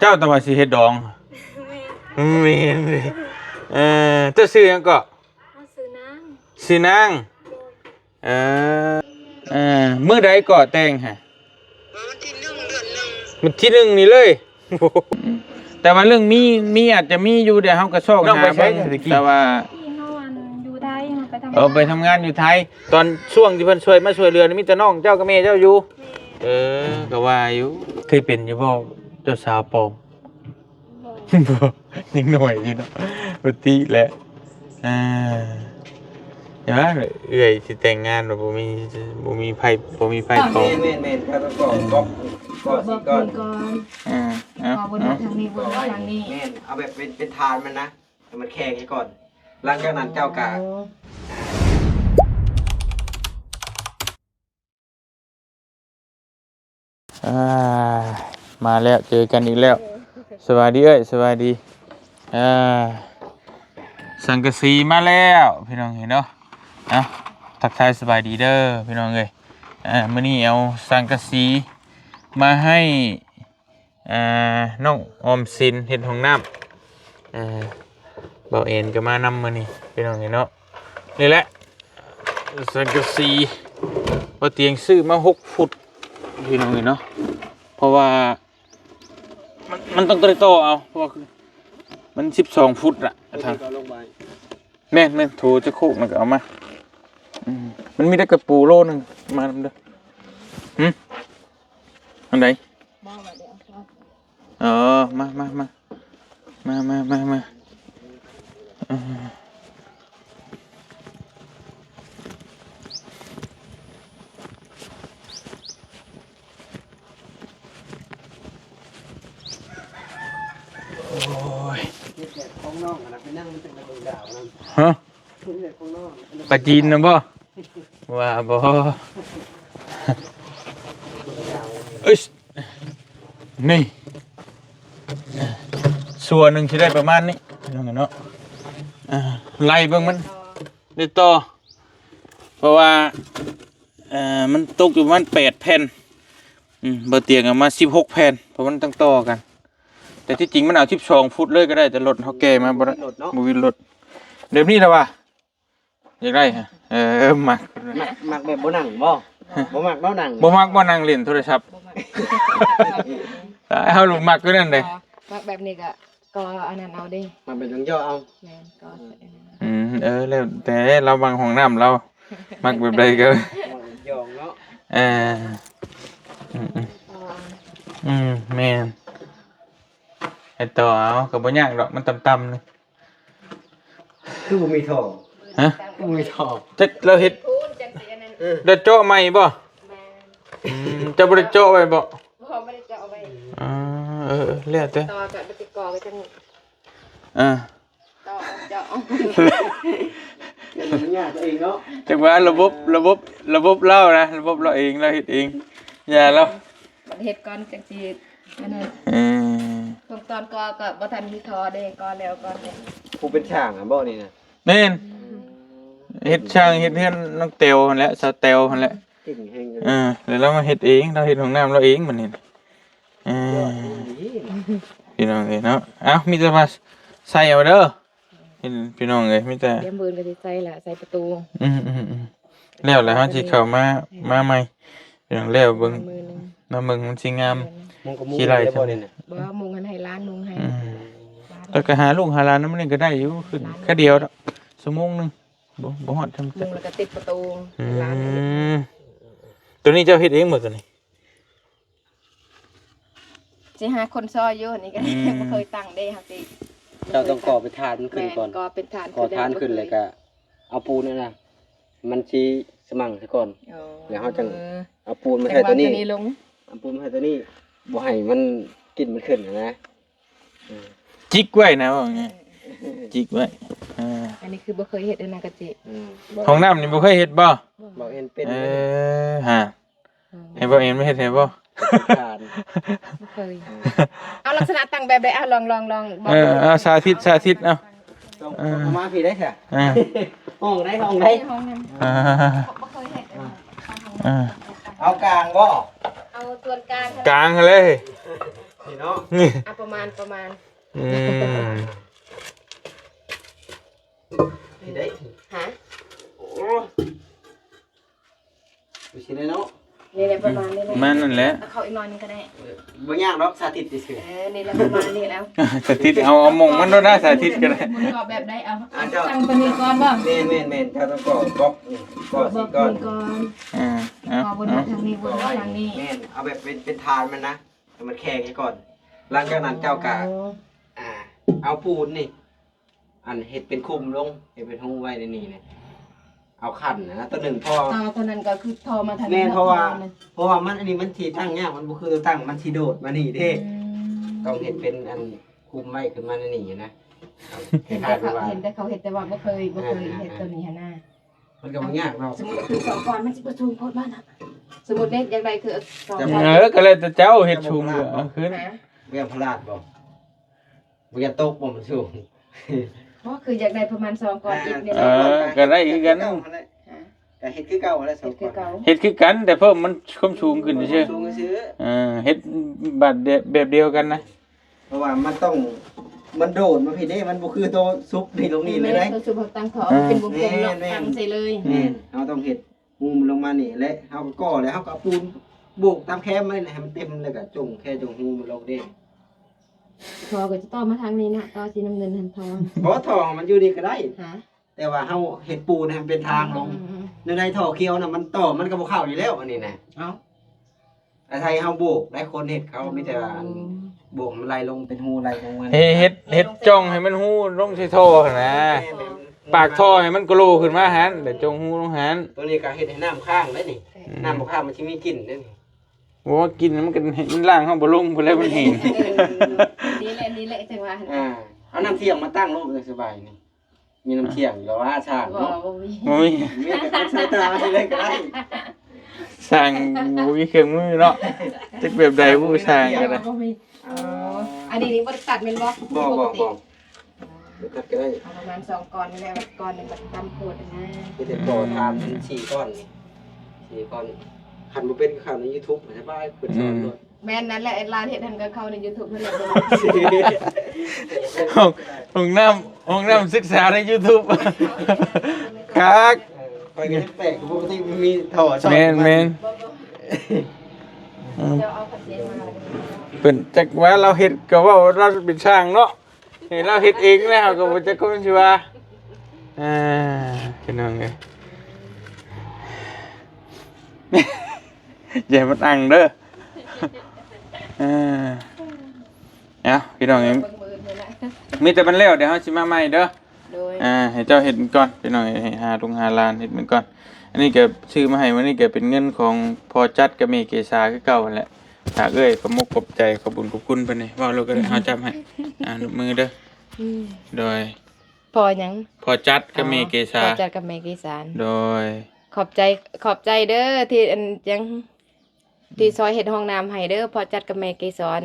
ເຈົ້າແຕ່ວ່າຊິເຮັດດອງ. ແມ່ນ. ເອີ ເຈົ້າຊື່ຫຍັງເກາະ? ເຮົາຊື່ນາງ. ຊື່ນາງ. ເອີ ເອີ ມື້ໃດເກາະແຕ່ງຫະ? ວັນທີໜຶ່ງ ເດືອນໜຶ່ງ. ວັນທີໜຶ່ງນີ້ເລີຍ. ແຕ່ວ່າເລື່ອງມີ ມີອາດຈະມີຢູ່ ດຽວເຮົາກໍຊອກຫາເບິ່ງ. ແຕ່ວ່າ ເຮົາອັນຢູ່ໄທ ເຮົາໄປທຳ ເອີ ໄປທຳງານຢູ່ໄທ. ຕອນຊ່ວງທີ່ເພິ່ນຊ່ວຍ ມາຊ່ວຍເຫຼືອນີ້ ມີແຕ່ນ້ອງເຈົ້າກັບແມ່ເຈົ້າຢູ່. ເອີ ກໍວ່າຢູ່. ເຄີຍເປັນຢູ່ບໍ່ ເຈົ້າສາວປອມ? ບໍ່ ຍັງໜ້ອຍຢູ່ເນາະ ບໍ່ຕິແຫຼະ. ອ່າ ເຫັນວ່າເອື້ອຍຊິແຕ່ງງານ ບໍ່ມີ ບໍ່ມີໃຜ ບໍ່ມີໃຜຂອງ. ແມ່ນໆໆ ກໍຕ້ອງກອບ ກອບຊິກ່ອນ. ອ່າ ເອົາ ເອົາ ທາງນີ້ ທາງນີ້. ແມ່ນ ເອົາແບບເປັນ ເປັນຖານມັນນະ ໃຫ້ມັນແຂງໃຫ້ກ່ອນ. ຫຼັງຈາກນັ້ນເຈົ້າກະ ອ່າ ມາແລ້ວ ເຈີກັນອີກແລ້ວ. ສະບາຍດີເອື້ອຍ ສະບາຍດີ. ອ່າ ສັງກະສີມາແລ້ວພີ່ນ້ອງເອີຍເນາະ. ເອົາ ທັກທາຍສະບາຍດີເດີພີ່ນ້ອງເອີຍ. ອ່າ ມື້ນີ້ເອົາສັງກະສີມາໃຫ້ ອ່າ ນ້ອງອອມສິນເຮັດຫ້ອງນ້ຳ. ອ່າ ບ່າວແອນກໍມານຳມື້ນີ້ພີ່ນ້ອງເອີຍເນາະ. ນີ້ແຫຼະ ສັງກະສີ ບ່າວຕຽງຊື້ມາຫົກຟຸດພີ່ນ້ອງເອີຍເນາະ. ເພາະວ່າມັນ ມັນຕ້ອງໄດ້ຕໍ່ເອົາ ເພາະວ່າມັນສິບສອງຟຸດລະ. ແມ່ນໆ ໂຖຈັກໂຄກມັນກໍເອົາມາ. ອືມ ມັນມີແຕ່ກະປູໂລໜຶ່ງ ມານຳເດີ. ຫຶ ອັນໃດ? ບໍ່ ບໍ່ໄດ້ເອົາ. ອໍ ມາ ມາ ມາ ມາ ມາ ມາ ມາ. ເອີ ໂອ້ຍ ຂອງນ້ອງຫັ້ນນະ ໄປນັ່ງມັນຈັ່ງໄດ້ເບິ່ງດາວນຳ. ຮະ? ປາຈີນນະບໍ່? ວ່າບໍ່. ເອີຍ ນີ້ ສ່ວນໜຶ່ງຊິໄດ້ປະມານນີ້ພີ່ນ້ອງເນາະ. ອ່າ ໄລ່ເບິ່ງມັນໄດ້ຕໍ່ ເພາະວ່າ ເອີ ມັນຕົກຢູ່ປະມານແປດແຜ່ນ. ອືມ ບ່າວຕຽງເອົາມາສິບຫົກແຜ່ນ ເພາະມັນຕ້ອງຕໍ່ກັນ. ແຕ່ທີ່ຈິງມັນເອົາສິບສອງຟຸດເລີຍກໍໄດ້ ແຕ່ລົດເຮົາແກ່ມາບໍ່ໄດ້ ບໍ່ວິດລົດ. ແບບນີ້ລະວ່າ ຢາກໄດ້ຫະ? ເອີ ມັກ ມັກ ມັກແບບບໍ່ນັ່ງບໍ່? ບໍ່ມັກເນາະນັ່ງ. ບໍ່ມັກບໍ່ນັ່ງຫຼິ້ນໂທລະສັບ? ບໍ່ມັກ. ຕາຍ ເຮົາບໍ່ມັກຄືນັ້ນເດ້. ມັກແບບນີ້ກໍ ກໍອັນນັ້ນເອົາເດ້. ມັກແບບຫຍັງເຈາະເອົາ. ແມ່ນ ກໍ ອືມ ເອີ ແລ້ວແຕ່ລາວມັກຫ້ອງນ້ຳລາວ ມັກແບບໃດກໍ ມັກຢອງເນາະ. ເອີ ອືມໆ ອືມ ແມ່ນ. ເຮັດຕໍ່ເອົາ ກໍບໍ່ຍາກດອກ ມັນຕ່ຳໆ ນີ້. ຄືບໍ່ມີທໍ່? ຮະ? ຄືບໍ່ມີທໍ່? ຈັກລາວເຮັດ ເອີ ແລ້ວເຈາະໃໝ່ບໍ່? ແມ່ນ. ອືມ ເຈົ້າບໍ່ໄດ້ເຈາະໄວ້ບໍ່? ບໍ່ ບໍ່ໄດ້ເຈາະໄວ້. ອໍ ເອີໆ ແລ້ວແຕ່ ຕໍ່ກັບໄປຕິດກໍໄປຈັ່ງ ອ່າ ຕໍ່ເຈາະ ຍາກເອງເນາະ. ຈັກວ່າລະບົບ ລະບົບ ລະບົບລາວນະ ລະບົບລາວເອງ ລາວເຮັດເອງ ຢ່າລາວ ບັດເຮັດກ່ອນຈັ່ງຊິອັນນັ້ນ. ເອີ ຂັ້ນຕອນກໍ ກໍບໍ່ທັນມີທໍ່ເດ້ ກໍແລ້ວກ່ອນເດ້. ຜູ້ເປັນຊ່າງຫັ້ນບໍ່ນີ້ນະ? ແມ່ນ. ອືມ ເຮັດຊ່າງເຮັດເຮືອນນ້ອງແຕວຫັ້ນແຫຼະ ສາວແຕວຫັ້ນແຫຼະ. ເກັ່ງແຮງ. ເອີ ແລ້ວລາວມາເຮັດເອງ ລາວເຮັດຫ້ອງນ້ຳລາວເອງບັດນີ້. ເອີ ຍອດອີ່ຫຼີ ພີ່ນ້ອງເອີຍເນາະ. ເອົ້າ ມີແຕ່ວ່າໃສ່ເອົາເດີ ເຫັນພີ່ນ້ອງເອີຍ ມີແຕ່ ດຽວມື້ອື່ນກໍຊິໃສ່ລະ ໃສ່ປະຕູ. ອືມໆໆ ແລ້ວລະເຮົາຊິເຂົ້າມາ ມາໃໝ່ ພີ່ນ້ອງ. ແລ້ວເບິ່ງ ມາມື້ໜຶ່ງ ມາເບິ່ງມັນຊິງາມ. ແມ່ນ. ມຸງກໍມຸງ ຂີ້ໄລ່ ໄດ້ບໍ່ນີ້ນະ? ບໍ່ ມຸງຫັ້ນໃຫ້ຫຼານມຸງໃຫ້. ອືມ ຫຼານ ແລ້ວກໍຫາລູກຫາຫຼານນຳນີ້ກໍໄດ້ຢູ່ ຂຶ້ນ ຫຼານ ຄະດຽວດອກ ຊົ່ວໂມງໜຶ່ງ ບໍ່ ບໍ່ຮອດ ຈັ່ງ ມຸງແລ້ວກໍຕິດປະຕູ. ອືມ ຫຼານ. ໂຕນີ້ເຈົ້າເຮັດເອງບໍ່ໂຕນີ້? ຊິຫາຄົນຊ່ອຍຢູ່ ອັນນີ້ກໍ ອືມ ບໍ່ເຄີຍຕັ້ງເດ້ ເຮົາຊິ ເຈົ້າຕ້ອງກໍ່ເປັນຖານມັນຂຶ້ນກ່ອນ. ແມ່ນ ກໍ່ເປັນຖານ ກໍ່ຖານຂຶ້ນ ແລ້ວກໍເອົາປູນນັ້ນນະ ມັນຊິສະໝັ່ງຊະກ່ອນ. ອໍ ແລ້ວເຮົາຈັ່ງເອົາປູນມາໃສ່ໂຕນີ້ ເອົາປູນມາໃສ່ໂຕນີ້ ບໍ່ໃຫ້ມັນ ກິ່ນມັນຂຶ້ນນະ. ອືມ ຈິກໄວ້ນະ ວ່າງ່າຍ ເອີ ຈິກໄວ້. ເອີ ອັນນີ້ຄືບໍ່ເຄີຍເຮັດເດ້ນະກະຈິ. ອືມ ຫ້ອງນ້ຳນີ້ບໍ່ເຄີຍເຮັດບໍ່? ບໍ່ ເຫັນເປັນ. ເອີ ຫາ ໃຫ້ບໍ່ເອັນມາເຮັດໃຫ້ບໍ່? ບໍ່ເຄີຍ. ເອົາລັກສະນະຕັ້ງແບບໃດ? ເອົາລອງ ລອງ ລອງບອກ. ເອີ ເອົາສາທິດ ສາທິດ ເອົາ ເອົາມາພີ້ໄດ້ແທ້. ເອີ ຫ້ອງໃດ ຫ້ອງໃດ? ຫ້ອງນັ້ນ. ເອີ ບໍ່ເຄີຍເຮັດ. ເອີ ເອົາກາງບໍ່? ເອົາສ່ວນກາງ ກາງຫັ້ນເລີຍ. ນີ້ເນາະ ອ່ະ ປະມານ ປະມານ ອືມ ນີ້ໄດ້ ຮະ ໂອ້ ໂອເຄເນາະ ນີ້ແຫຼະ ປະມານນີ້ແຫຼະ ປະມານນັ້ນແຫຼະ ເອົາເຂົ້າອີກໜ້ອຍໜຶ່ງກໍໄດ້ ເອີ ບໍ່ຍາກດອກ ສາທິດຊື່ໆ ເອີ ນີ້ແຫຼະ ປະມານນີ້ແລ້ວ ສາທິດ ເອົາ ເອົາໝ່ອງມັນໂດດນະ ສາທິດກໍໄດ້ ໝູນກໍແບບໃດ ເອົາ ອ່າ ເຈົ້າ ຕັ້ງຕົວນີ້ກ່ອນບໍ່ ແມ່ນໆໆ ເຈົ້າຕ້ອງກໍ່ບລັອກນີ້ ກໍ່ ບລັອກ ສີ່ກ້ອນ ນີ້ກ່ອນ ອ່າ ເອົາ ກໍວົນມາທາງນີ້ ວົນມາທາງນີ້ ແມ່ນ ເອົາແບບເປັນ ເປັນຖານມັນນະ ໃຫ້ມັນແຂງໃຫ້ກ່ອນ ຫຼັງຈາກນັ້ນເຈົ້າກໍ ໂອ້ ອ່າ ເອົາປູນນີ້ ອັນເຮັດເປັນຂຸມລົງ ເຮັດເປັນຮູໄວ້ໃນນີ້ນີ້ ເອົາຂັນນະ ຕົວໜຶ່ງພໍ ຕໍ່ຕົວນັ້ນກໍຄືທໍ່ມາທາງ ແມ່ນ ນີ້ ເພາະວ່າ ເນາະ ເພາະວ່າມັນ ອັນນີ້ມັນຊິຕັ້ງຍາກ ມັນບໍ່ຄືຕົວຕັ້ງ ມັນຊິໂດດມານີ້ເດ້ ອືມ ຕ້ອງເຮັດເປັນອັນຄຸມໄວ້ຂຶ້ນມາໃນນີ້ນະ ເຫັນແຕ່ເຂົາ ເຫັນແຕ່ເຂົາເຮັດ ແຕ່ວ່າບໍ່ເຄີຍ ບໍ່ເຄີຍ ອ່າ ເຮັດຕົວນີ້ຫັ້ນນະ ມັນກໍບໍ່ຍາກດອກ ສົມມຸດຄືສອງກ້ອນ ມັນຊິບໍ່ສູງໂພດບໍ່ນະ ສົມມຸດເດ້ ຢາກໄດ້ຄືສອງກ້ອນ ເອີ ກໍແລ້ວແຕ່ເຈົ້າເຮັດສູງ ເອີ ຂຶ້ນ ຮະ ບໍ່ຢາກພະລາດບໍ່? ບໍ່ຢາກຕົກບໍ່ ມັນສູງ ບໍ່ ຄືຢາກໄດ້ປະມານສອງກ້ອນ ອ່າ ອິດນີ້ ເອີ ກໍໄດ້ຄືກັນ ກໍເຮັດຄືເກົ່າຫັ້ນແຫຼະ ເຮັດຄືເກົ່າ ເຮັດຄືກັນ ແຕ່ເພີ່ມມັນຄວາມສູງຂຶ້ນຊື່ໆ ເອີ ເຮັດບາດແບບດຽວກັນນະ ເພາະວ່າມັນຕ້ອງ ມັນໂດດມາພີ້ເດ້ ມັນບໍ່ຄືໂຕຊຸບນີ້ລົງນີ້ເລີຍເດ້ ໂຕຊຸບເຮົາຕັ້ງທໍ່ ເອີ ເປັນວົງກົມເນາະ ແມ່ນໆ ຕັ້ງໃສ່ເລີຍ ແມ່ນ ເຮົາຕ້ອງເຮັດຮູມັນລົງມານີ້ ແລະ ເຮົາກໍກໍ່ ແລ້ວເຮົາກໍເອົາປູນໂບກຕາມແຄມມັນໃຫ້ມັນເຕັມ ແລ້ວກໍຈົ່ງແຄ່ຈົ່ງຮູມັນລົງເດ້ ທໍ່ກໍຈະຕໍ່ມາທາງນີ້ນະ ຕໍ່ສີນ້ຳເງິນຫັ້ນ ທໍ່ ບໍ່ ທໍ່ມັນຢູ່ນີ້ກໍໄດ້ ຮະ ແຕ່ວ່າເຮົາເຮັດປູນໃຫ້ມັນເປັນທາງລົງ ອືມໆໆ ແນວໃດທໍ່ຂຽວນະ ມັນຕໍ່ມັນກໍບໍ່ເຂົ້າຢູ່ແລ້ວ ອັນນີ້ນະ ເອົ້າ ອາໄສເຮົາໂບກໄດ້ ຄົນເຮັດເຂົາ ໂອ້ ມີແຕ່ວ່າອັນໂບກໃຫ້ມັນໄຫຼລົງເປັນຮູໄຫຼຂອງມັນ ເຮັດ ເຮັດ ເຮັດຈ່ອງໃຫ້ມັນຮູລົງໃສ່ທໍ່ຫັ້ນນະ ແມ່ນໆ ປາກທໍ່ໃຫ້ມັນກະໂຫຼຂຶ້ນມາຫັ້ນ ແລ້ວຈົ່ງຮູລົງຫັ້ນ ຕົວນີ້ກໍເຮັດໃຫ້ນ້ຳຄ້າງໄດ້ນີ້ ອືມ ນ້ຳບໍ່ຄ້າງມັນຊິມີກິ່ນເດ້ນີ້ ໂອ້ ກິ່ນມັນກໍ ມັນລ້າງເຮົາບໍ່ລົງພຸ້ນແຫຼະ ມັນແຫ້ງ ເອີ ນີ້ແຫຼະ ນີ້ແຫຼະ ຈັ່ງວ່າ ອ່າ ເອົານ້ຳທ່ຽມມາຕັ້ງໂລດ ສະບາຍນີ້ ມີນ້ຳທ່ຽມຢູ່ແລ້ວວ່າຊ່າງເນາະ ບໍ່ ບໍ່ມີ ບໍ່ມີ ມີແຕ່ໃສ່ຕາຊິເລີຍກໍໄດ້ ຊ່າງບໍ່ມີເຄື່ອງມືເນາະ ຈັກແບບໃດ ຜູ້ຊ່າງກໍໄດ້ ບໍ່ມີ ອໍ ອັນນີ້ນີ້ບໍ່ໄດ້ຕັດແມ່ນບໍ່? ບໍ່ ປົກກະຕິ ບໍ່ ບໍ່ ບໍ່ຕັດກໍໄດ້ ເອົາປະມານສອງກ້ອນນີ້ແຫຼະ ກ້ອນໜຶ່ງມັນຕ່ຳໂພດນະ ມີແຕ່ພໍຖາມສີ່ກ້ອນ ສີ່ກ້ອນ ຄັນບໍ່ເປັນກໍເຂົ້າໃນຢູທູບສະບາຍ ເພິ່ນສອນໂລດ ອືມ ແມ່ນນັ້ນແຫຼະ ຫຼານເຮັດຫັ້ນກໍເຂົ້າໃນຢູທູບຫັ້ນແຫຼະ ຫ້ອງ ຫ້ອງນ້ຳ ຫ້ອງນ້ຳສຶກສາໃນຢູທູບ ຄັກ ເອີ ຂ້ອຍກໍຍັງແປກຢູ່ ປົກກະຕິມັນມີທໍ່ຊ່ອຍ ແມ່ນໆ ບໍ່ ບໍ່ ອືມ ເຈົ້າເອົາຂອງເຈມາ ເພິ່ນຈັກວ່າລາວເຮັດກໍເວົ້າວ່າລາວເປັນຊ່າງເນາະ ເຫັນລາວເຮັດເອງແລ້ວ ເຮົາກໍບໍ່ຈັກຄວາມຊິວ່າ ອ່າ ພີ່ນ້ອງເອີຍ ຢ່າໃຫ້ມັນອັ່ງເດີ ເອີ ເອົາ ພີ່ນ້ອງເອີຍ ເບິ່ງມື້ອື່ນພຸ້ນລະ ມີແຕ່ມັນແລ້ວ ດຽວເຮົາຊິມາໃໝ່ເດີ ໂດຍ ອ່າ ໃຫ້ເຈົ້າເຮັດມັນກ່ອນ ພີ່ນ້ອງເອີຍ ໃຫ້ຫາລູກຫາຫຼານເຮັດມັນກ່ອນ ອັນນີ້ກໍຊື້ມາໃຫ້ມື້ນີ້ກໍເປັນເງິນຂອງພໍ່ຈັດກັບແມ່ເກສາຄືເກົ່າຫັ້ນແຫຼະ ຝາກເອື້ອຍຂອບມຸກຂອບໃຈ ຂອບບຸນຂອບຄຸນເພິ່ນນີ້ ເວົ້າໂລດກໍໄດ້ ເຮົາຈັບໃຫ້ ອ່າ ນົບມືເດີ ອືມ ໂດຍ ພໍ່ຫຍັງ? ພໍ່ຈັດກັບແມ່ເກສາ ອໍ ພໍ່ຈັດກັບແມ່ເກສາ ໂດຍ ຂອບໃຈ ຂອບໃຈເດີ ທີ່ອັນ ຫຍັງ ທີ່ຊ່ອຍເຮັດຫ້ອງນ້ຳໃຫ້ເດີ ພໍ່ຈັດກັບແມ່ເກສອນ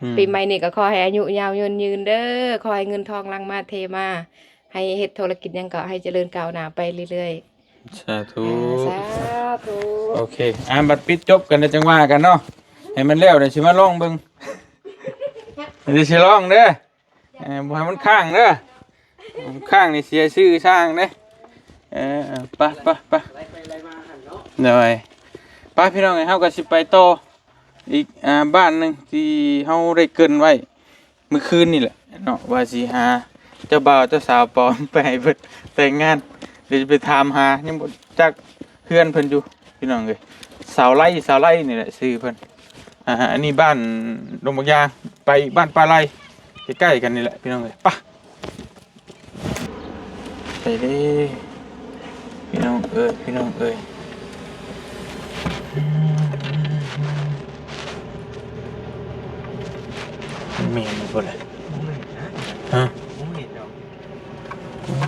ອືມ ປີໃໝ່ນີ້ກໍຂໍໃຫ້ອາຍຸຍາວຍືນເດີ ຂໍໃຫ້ເງິນທອງຫຼັ່ງມາເທມາ ໃຫ້ເຮັດທຸລະກິດຫຍັງກໍໃຫ້ຈະເລີນກ້າວໜ້າໄປເລື້ອຍໆ ສາທຸ ອ່າ ສາທຸ ໂອເຄ ອ່າ ບັດປິດຈົບກັນແລ້ວຈັ່ງວ່າກັນເນາະ ໃຫ້ມັນແລ້ວ ດຽວຊິມາລອງເບິ່ງ ດຽວຊິລອງເດີ ເອີ ບໍ່ໃຫ້ມັນຄ້າງເດີ ຄ້າງນີ້ເສຍຊື່ຊ່າງເດ້ ເອີ ໄປ ໄປ ໄປ ໂດຍ ໄປ ພີ່ນ້ອງເອີຍ ເຮົາກໍຊິໄປຕໍ່ອີກ ອ່າ ບ້ານໜຶ່ງທີ່ເຮົາໄດ້ເກີ່ນໄວ້ ມື້ຄືນນີ້ແຫຼະເນາະ ວ່າຊິຫາເຈົ້າບ່າວເຈົ້າສາວປອມໄປໃຫ້ເພິ່ນແຕ່ງງານ ດຽວຈະໄປຖາມຫາ ຍັງບໍ່ຈັກເຮືອນເພິ່ນຢູ່ ພີ່ນ້ອງເອີຍ ສາວໄລ ສາວໄລນີ້ແຫຼະຊື່ເພິ່ນ ອ່າ ອັນນີ້ບ້ານດົງບັກຢາງ ໄປບ້ານປ່າໄລ ໃກ້ໆກັນນີ້ແຫຼະ ພີ່ນ້ອງເອີຍ ໄປ ໄປເດ້ ພີ່ນ້ອງເອີຍ ພີ່ນ້ອງເອີຍ ແມ່ນບໍ່ລະ ຮະ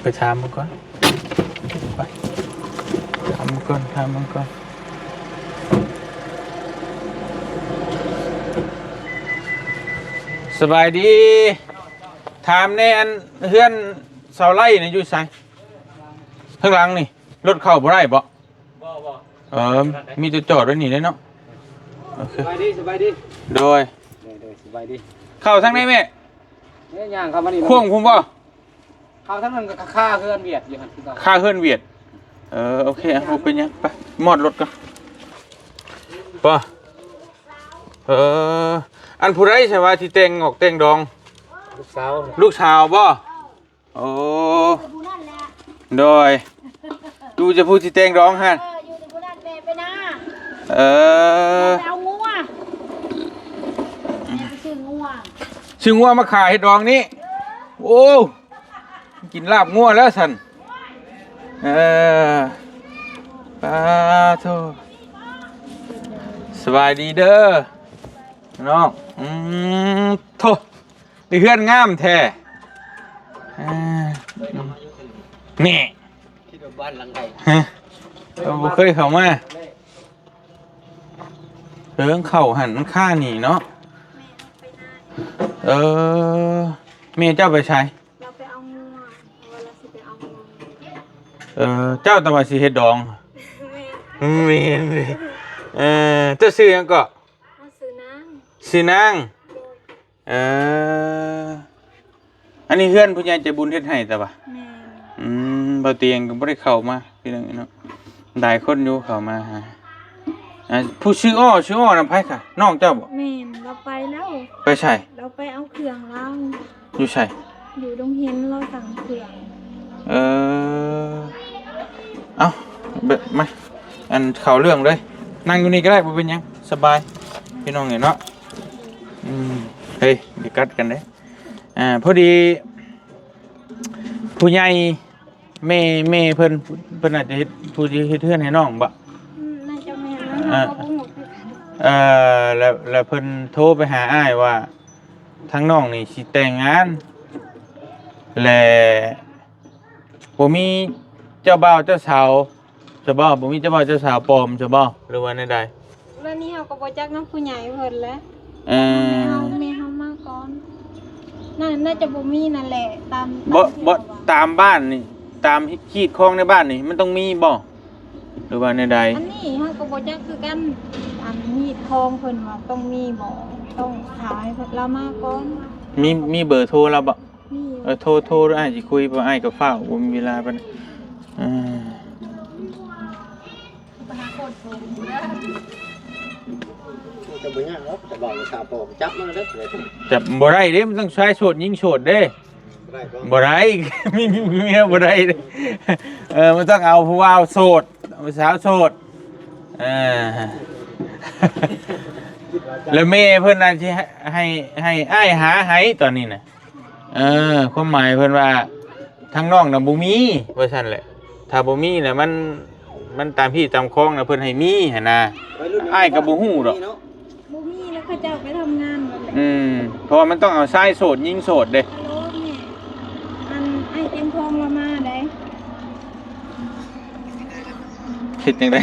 ໄປຖາມເບິ່ງກ່ອນ ໄປ ຖາມເບິ່ງກ່ອນ ຖາມເບິ່ງກ່ອນ ສະບາຍດີ ຖາມແດ່ ອັນເຮືອນສາວໄລນີ້ຢູ່ໃສ? ທາງຫຼັງນີ້ ລົດເຂົ້າບໍ່ໄດ້ບໍ? ບໍ່ ບໍ່ ເອີ ມີແຕ່ຈອດໄວ້ນີ້ເດ້ເນາະ ໂອເຄ ສະບາຍດີ ສະບາຍດີ ໂດຍ ໂດຍ ໂດຍ ສະບ ໄປດິ ເຂົ້າທາງໃດແມ່? ເອີ ຍ່າງເຂົ້າມານີ້ ຂວ້າງພຸ້ນບໍ່? ເຂົ້າທາງນັ້ນກໍຄາເຮືອນຫວຽດຢູ່ຫັ້ນຄືເກົ່າ ຄາເຮືອນຫວຽດ. ເອີ ໂອເຄ ບໍ່ເປັນຫຍັງ ໄປມອດລົດກ່ອນ. ບໍ່ ເອີ ອັນຜູ້ໃດຊະວ່າຊິແຕ່ງອອກແຕ່ງດອງ? ລູກສາວ ລູກສາວບໍ່? ໂອ້ ຜູ້ນັ້ນແຫຼະ ໂດຍ ຢູ່ແຕ່ຜູ້ຊິແຕ່ງດອງຫັ້ນ ເອີ ຢູ່ແຕ່ຜູ້ນັ້ນ ແມ່ໄປນາ ເອີ ແມ່ໄປເອົາງົວ ແມ່ໄປຊື້ງົວ ຊື້ງົວມາຂາຍເຮັດດອງນີ້ ໂອ້ ກິນລາບງົວແລ້ວຊັ້ນ ເອີ ປາໂທ ສະບາຍດີເດີນ້ອງ ອືມ ໂທ ເຮືອນງາມແທ້ ເອີ ນີ້ ຄິດວ່າບ້ານຫຼັງໃດ ຮະ ເຮົາບໍ່ເຄີຍເຂົ້າມາ ເອີ ເຂົ້າຫັ້ນມັນຄານີ້ເນາະ ເອີ ແມ່ເຈົ້າໄປໃສ? ລາວໄປເອົາງົວ ເພາະວ່າລາວຊິໄປເອົາງົວ ເອີ ເຈົ້າແຕ່ວ່າຊິເຮັດດອງ ແມ່ນ ແມ່ນເລີຍ ເອີ ເຈົ້າຊື່ຫຍັງເກາະ? ເຮົາຊື່ນາງ ຊື່ນາງ ໂດຍ ເອີ ອັນນີ້ເຮືອນຜູ້ໃຫຍ່ໃຈບຸນເຮັດໃຫ້ຕະຫວາ? ແມ່ນ ອືມ ບ່າວຕຽງກໍບໍ່ໄດ້ເຂົ້າມາພີ່ນ້ອງເນາະ ຫຼາຍຄົນຢູ່ເຂົ້າມາຫາ ອ່າ ຜູ້ຊື່ອໍ ຊື່ອໍນຳໃຜຄະ? ນ້ອງເຈົ້າບໍ່? ແມ່ນ ລາວໄປແລ້ວ ໄປໃສ? ລາວໄປເອົາເຄື່ອງລາວ ຢູ່ໃສ? ຢູ່ດົງເຫັນ ລາວສັ່ງເຄື່ອງ ເອີ ເອົ້າ ແບບ ມາ ອັນ ເຂົ້າເລື່ອງເລີຍ ນັ່ງຢູ່ນີ້ກໍໄດ້ ບໍ່ເປັນຫຍັງ ສະບາຍ ພີ່ນ້ອງເອີຍເນາະ ອືມ ເຮີ້ຍ ຢ່າກັດກັນເດ້ ອ່າ ພໍດີ ຜູ້ໃຫຍ່ ແມ່ ແມ່ເພິ່ນ ເພິ່ນອາດຈະເຮັດ ຜູ້ທີ່ເຮັດເຮືອນໃຫ້ນ້ອງບໍ? ອືມ ໜ້າຈະແມ່ນນະ ເອີ ເຮົາກໍບໍ່ຮູ້ຄືກັນ ເອີ ແລ້ວ ແລ້ວເພິ່ນໂທໄປຫາອ້າຍວ່າ ທາງນ້ອງນີ້ຊິແຕ່ງງານ ແລະ ບໍ່ມີເຈົ້າບ່າວເຈົ້າສາວ ຊະບໍ? ບໍ່ມີເຈົ້າບ່າວເຈົ້າສາວປອມຊະບໍ ຫຼືວ່າແນວໃດ? ແນວນີ້ເຮົາກໍບໍ່ຈັກນຳຜູ້ໃຫຍ່ເພິ່ນແຫຼະ ເອີ ແມ່ເຮົາ ແມ່ເຮົາມາກ່ອນ ໜ້າ ໜ້າຈະບໍ່ມີນັ້ນແຫຼະ ຕາມ ບໍ່ ຕາມທີ່ ບໍ່ ເຮົາວ່າ ຕາມບ້ານນີ້ ຕາມຮີດຄອງໃນບ້ານນີ້ ມັນຕ້ອງມີບໍ ຫຼືວ່າແນວໃດ? ອັນນີ້ເຮົາກໍບໍ່ຈັກຄືກັນ ອັນຮີດຄອງເພິ່ນວ່າຕ້ອງມີບໍ ຕ້ອງຖາມໃຫ້ເພິ່ນ ລາວມາກ່ອນ ມີ ມີເບີໂທລາວບໍ? ມີ ເອີ ໂທ ໂທ ອ້າຍຊິຄຸຍ ເພາະອ້າຍກໍຟ້າວ ບໍ່ມີເວລາປານໃດ ເອີ ຈະບໍ່ຍາກດອກ ຈະບອກສາວປອມ ຈັບມາເດີ ຈັບບໍ່ໄດ້ເດ້ ມັນຕ້ອງຊາຍໂສດຍິງໂສດເດ້ ບໍ່ໄດ້ບໍ່? ບໍ່ໄດ້ ມີ ມີເມຍບໍ່ໄດ້ເດ້ ເອີ ມັນຕ້ອງເອົາຜູ້ບ່າວໂສດ ເອົາຜູ້ສາວໂສດ ເອີ ແລ້ວແມ່ເພິ່ນນະຊິໃຫ້ ໃຫ້ ໃຫ້ອ້າຍຫາໃຫ້ຕອນນີ້ນະ ເອີ ຄວາມໝາຍເພິ່ນວ່າ ທາງນ້ອງນະບໍ່ມີ ວ່າຊັ້ນແຫຼະ ຖ້າບໍ່ມີນະ ມັນ ມັນຕາມຮີດຕາມຄອງນະ ເພິ່ນໃຫ້ມີຫັ້ນນະ ອ້າຍກໍບໍ່ຮູ້ດອກ ບໍ່ມີແລ້ວ ເຂົາເຈົ້າໄປທຳງານໝົດແຫຼະ ອືມ ເພາະວ່າມັນຕ້ອງເອົາຊາຍໂສດຍິງໂສດເດ້ ຮັລໂຫຼ ແມ່ ອັນ ອ້າຍຕຽງທອງລາວມາໃດ ເຮັດຈັ່ງໃດ?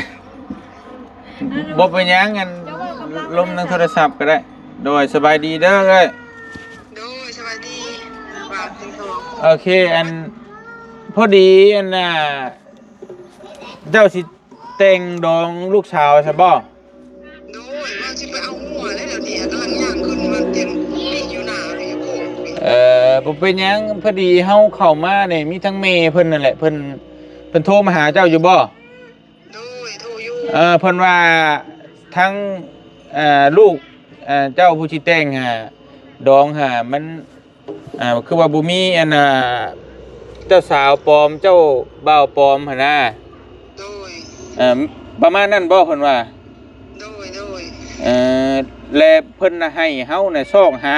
ບໍ່ເປັນຫຍັງ ອັນ ລົມນຳໂທລະສັບກໍໄດ້ ໂດຍ ສະບາຍດີເດີເອື້ອຍ ໂດຍ ສະບາຍດີ ໂອເຄ ອັນ ພໍດີ ອັນນ່າ ເຈົ້າຊິແຕ່ງດອງລູກສາວຊະບໍ? ໂດຍ ວ່າຊິໄປເອົາງົວແລ້ວ ດຽວນີ້ກຳລັງຍ່າງຂຶ້ນມາຕຽມນີ້ຢູ່ໜ້ານີ້ ເອີ ບໍ່ເປັນຫຍັງ ພໍດີເຮົາເຂົ້າມານີ້ ມີທັງແມ່ເພິ່ນນັ້ນແຫຼະ ເພິ່ນ ເພິ່ນໂທມາຫາເຈົ້າຢູ່ບໍ? ໂດຍ ໂທຢູ່ ເອີ ເພິ່ນວ່າທັງ ເອີ ລູກ ເອີ ເຈົ້າຜູ້ຊິແຕ່ງຫາ ດອງຫາ ມັນ ເອີ ຄືວ່າບໍ່ມີ ອັນນ່າ ເຈົ້າສາວປອມ ເຈົ້າບ່າວປອມຫັ້ນນະ ໂດຍ ເອີ ປະມານນັ້ນບໍ ເພິ່ນວ່າ ໂດຍ ໂດຍ ເອີ ແລະເພິ່ນນະໃຫ້ເຮົານະຊອກຫາ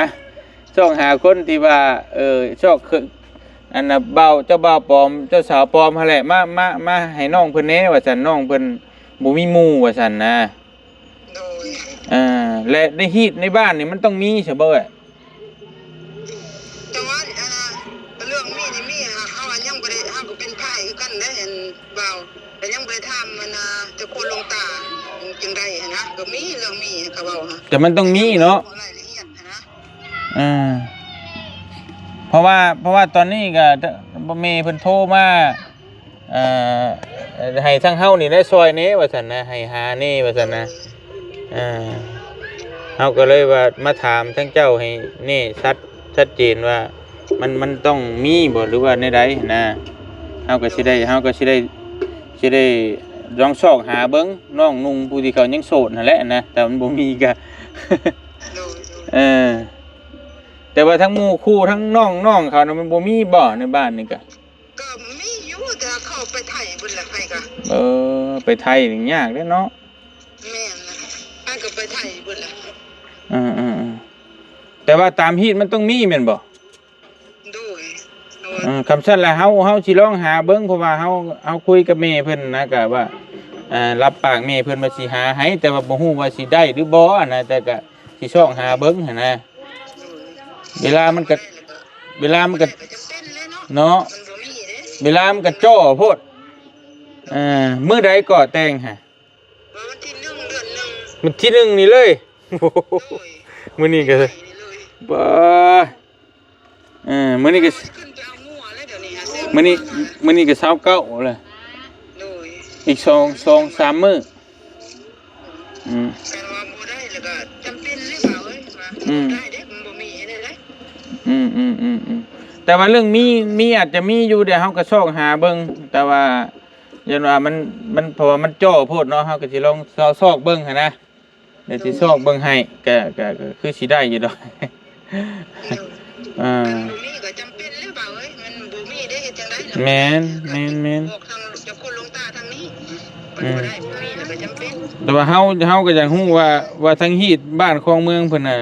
ຊອກຫາຄົນທີ່ວ່າ ເອີ ຊອກ ອັນນ່າ ບ່າວ ເຈົ້າບ່າວປອມ ເຈົ້າສາວປອມຫັ້ນແຫຼະ ມາ ມາ ມາໃຫ້ນ້ອງເພິ່ນແດ່ວ່າຊັ້ນ ນ້ອງເພິ່ນບໍ່ມີໝູ່ວ່າຊັ້ນນະ ໂດຍ ເອີ ແລະໃນຮີດໃນບ້ານນີ້ມັນຕ້ອງມີຊະບໍ່ເອື້ອຍ? ແຕ່ວ່າ ອັນນ່າ ເລື່ອງມີນີ້ມີ ເຮົາ ເຮົາຍັງບໍ່ໄດ້ ເຮົາກໍເປັນພາຍຄືກັນເດ້ ອັນ ບ່າວ ແຕ່ຍັງບໍ່ໄດ້ຖາມ ອັນນ່າ ເຈົ້າຄຸນຫຼວງຕາຈັ່ງໃດຫັ້ນນະ ກໍມີເລື່ອງມີ ເຂົາເວົ້າຫັ້ນ ແຕ່ມັນຕ້ອງມີເນາະ ລາຍລະອຽດຫັ້ນນະ ເອີ ເພາະວ່າ ເພາະວ່າຕອນນີ້ກໍ ແມ່ເພິ່ນໂທມາ ເອີ ໃຫ້ທາງເຮົານີ້ໄດ້ຊ່ອຍແດ່ວ່າຊັ້ນນະ ໃຫ້ຫາແດ່ວ່າຊັ້ນນະ ເອີ ເຮົາກໍເລີຍວ່າມາຖາມທາງເຈົ້າໃຫ້ແນ່ຊັດ ຊັດເຈນວ່າ ມັນ ມັນຕ້ອງມີບໍ່ ຫຼືວ່າແນວໃດຫັ້ນນະ? ເຮົາກໍຊິໄດ້ ເຮົາກໍຊິໄດ້ ຊິໄດ້ລອງຊອກຫາເບິ່ງນ້ອງນຸ່ງຜູ້ທີ່ເຂົາຍັງໂສດຫັ້ນແຫຼະນະ ແຕ່ມັນບໍ່ມີກໍ ໂດຍ ໂດຍ ເອີ ແຕ່ວ່າທັງໝູ່ຄູ່ ທັງນ້ອງໆເຂົານະ ມັນບໍ່ມີບໍ່ໃນບ້ານນີ້ກະ? ກໍມີຢູ່ ແຕ່ເຂົາໄປໄທເບິດແລ້ວ ໃຜກະ ເອີ ໄປໄທນີ້ຍາກເດ້ເນາະ. ແມ່ນນະ ໃຜກໍໄປໄທເບິດແລ້ວ. ເອີໆໆ ແຕ່ວ່າຕາມຮີດມັນຕ້ອງມີແມ່ນບໍ່? ໂດຍ ເອີ ຄຳຊັ້ນລະ ເຮົາ ເຮົາຊິລອງຫາເບິ່ງ ເພາະວ່າເຮົາ ເຮົາຄຸຍກັບແມ່ເພິ່ນນະ ກະວ່າ ເອີ ຮັບປາກແມ່ເພິ່ນວ່າຊິຫາໃຫ້ ແຕ່ວ່າບໍ່ຮູ້ວ່າຊິໄດ້ຫຼືບໍ່ຫັ້ນນະ ແຕ່ກະຊິຊອກຫາເບິ່ງຫັ້ນນະ. ເວລາມັນກະ ເວລາມັນກະ ເນາະ ເວລາມັນກະຈໍ້ໂພດ. ເອີ ມື້ໃດກໍແຕ່ງຫະ? ວັນທີໜຶ່ງ ເດືອນໜຶ່ງ ວັນທີໜຶ່ງນີ້ເລີຍ. ໂອ້ຍ ມື້ນີ້ກໍ ມື້ນີ້ເລີຍ ບາ ເອີ ມື້ນີ້ກໍ ມື້ນີ້ ມື້ນີ້ກໍຊາວເກົ້າແລ້ວ. ໂດຍ ອີກສອງ ສອງສາມມື້. ອືມ ຄັນວ່າບໍ່ໄດ້ແລ້ວກໍຈຳເປັນເລີຍ ບ່າວເອີຍ ວ່າ ອືມ ບໍ່ໄດ້ເດ້ ມັນບໍ່ມີເຮັດແນວໃດ. ອືມໆໆ ແຕ່ວ່າເລື່ອງມີ ມີອາດຈະມີຢູ່ ດຽວເຮົາກໍຊອກຫາເບິ່ງ ແຕ່ວ່າ ຢ້ານວ່າມັນ ມັນ ເພາະວ່າມັນຈໍ້ໂພດເນາະ ເຮົາກໍຊິລອງຊອກ ຊອກເບິ່ງຫັ້ນນະ ດຽວຊິຊອກເບິ່ງໃຫ້ ກະ ກະ ກະຄືຊິໄດ້ຢູ່ດອກ. ເອີ ຄັນບໍ່ມີກໍຈຳເປັນແລ້ວ ບ່າວເອີຍ ມັນບໍ່ມີເດ້ ເຮັດຈັ່ງໃດລະ? ແມ່ນ ແມ່ນໆ ບອກທາງເຈົ້າຄຸນຫຼວງຕາທາງນີ້ ມັນ ອືມ ບໍ່ໄດ້ ບໍ່ມີແລ້ວກໍຈຳເປັນ. ແຕ່ວ່າເຮົາ ເຮົາກໍຢາກຮູ້ວ່າ ວ່າທາງຮີດບ້ານຄອງເມືອງເພິ່ນນະ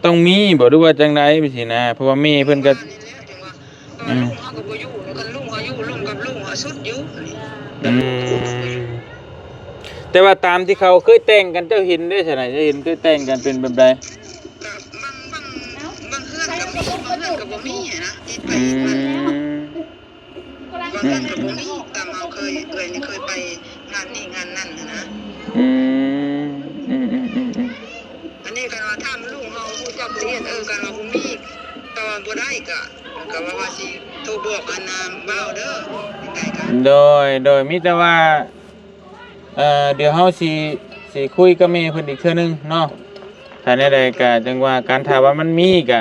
ຕ້ອງມີບໍ່ ຫຼືວ່າຈັ່ງໃດຊີ້ນະ ເພາະວ່າແມ່ເພິ່ນກໍ ອືມ ເອີ ລຸງເຮົາກໍບໍ່ຢູ່ ຄັນລຸງເຮົາຢູ່ ລຸງກັບລຸງເຮົາສຸດຢູ່. ອືມ ແຕ່ວ່າຕາມທີ່ເຂົາເຄີຍແຕ່ງກັນ ເຈົ້າເຫັນເດ້ຊັ້ນນະ ເຈົ້າເຫັນເຄີຍແຕ່ງກັນເປັນແບບໃດ? ກໍບາງ ບາງ ບາງເຮືອນກໍມີ ບາງເຮືອນກໍບໍ່ມີຫັ້ນນະ ຕິດໄປ ອືມ ບາງເຮືອນກໍບໍ່ມີ ຕາມເຮົາເຄີຍ ເອື້ອຍນີ້ເຄີຍໄປງານນີ້ງານນັ້ນຫັ້ນນະ. ອືມ ອືມໆໆໆ ອັນນີ້ຄັນວ່າຖາມລຸງເຮົາຮູ້ຈັກລະອຽດ ເອີ ຄັນວ່າບໍ່ມີ ແຕ່ວ່າບໍ່ໄດ້ກໍ ກໍວ່າ ວ່າຊິໂທບອກອັນນ່າບ່າວເດີ ໄດ້ກໍ ໂດຍ ໂດຍ ມີແຕ່ວ່າ ເອີ ດຽວເຮົາຊິ ຊິຄຸຍກັບແມ່ເພິ່ນອີກເທື່ອໜຶ່ງເນາະ ຖ້າແນວໃດກໍຈັ່ງວ່າກັນ ຖ້າວ່າມັນມີກໍ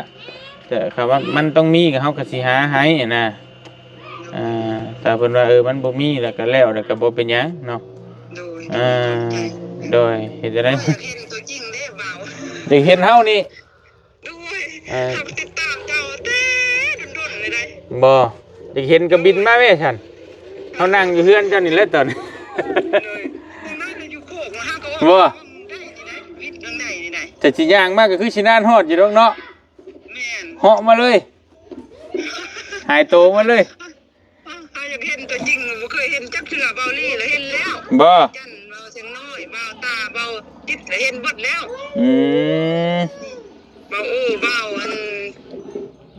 ແຕ່ຖ້າວ່າມັນຕ້ອງມີກໍເຮົາກໍຊິຫາໃຫ້ນະ. ອ່າ ຖ້າເພິ່ນວ່າ ເອີ ມັນບໍ່ມີແລ້ວກໍແລ້ວ ແລ້ວກໍບໍ່ເປັນຫຍັງເນາະ. ໂດຍ ອ່າ ໂດຍ ເຮັດຈັ່ງໃດ ຢາກເຫັນຕົວຈິງເດ້ບ່າວ ຢາກເຫັນເຮົານີ້. ໂດຍ ເອີ ເຮົາກໍຕິດຕາມເຈົ້າແຕ່ດົນໆເລີຍໄດ໋. ບໍ່ ຢາກເຫັນກໍບິນມາແມ້ຊັ້ນ ເຮົານັ່ງຢູ່ເຮືອນເຈົ້ານີ້ແຫຼະຕອນນີ້. ໂດຍ ເຮົານັ່ງຢູ່ໂຄກ ເຮົາກໍວ່າ ບໍ່ ໄດ້ນີ້ໄດ໋ ວິດທາງໃດນີ້ໄດ໋. ແຕ່ຊິຍ່າງມາກໍຄືຊິນານຮອດຢູ່ດອກເນາະ. ແມ່ນ ເຫາະມາເລີຍ ຫາຍໂຕມາເລີຍ. ເຮົາຢາກເຫັນຕົວຈິງ ບໍ່ເຄີຍເຫັນຈັກເທື່ອ ເບົາຫຼີລະເຫັນແລ້ວ ບໍ່ ຈັນ ເບົາສຽງນ້ອຍ ເບົາຕາ ເບົາຈິດລະເຫັນເບິດແລ້ວ. ອືມ ເບົາໂອ ເບົາອັນ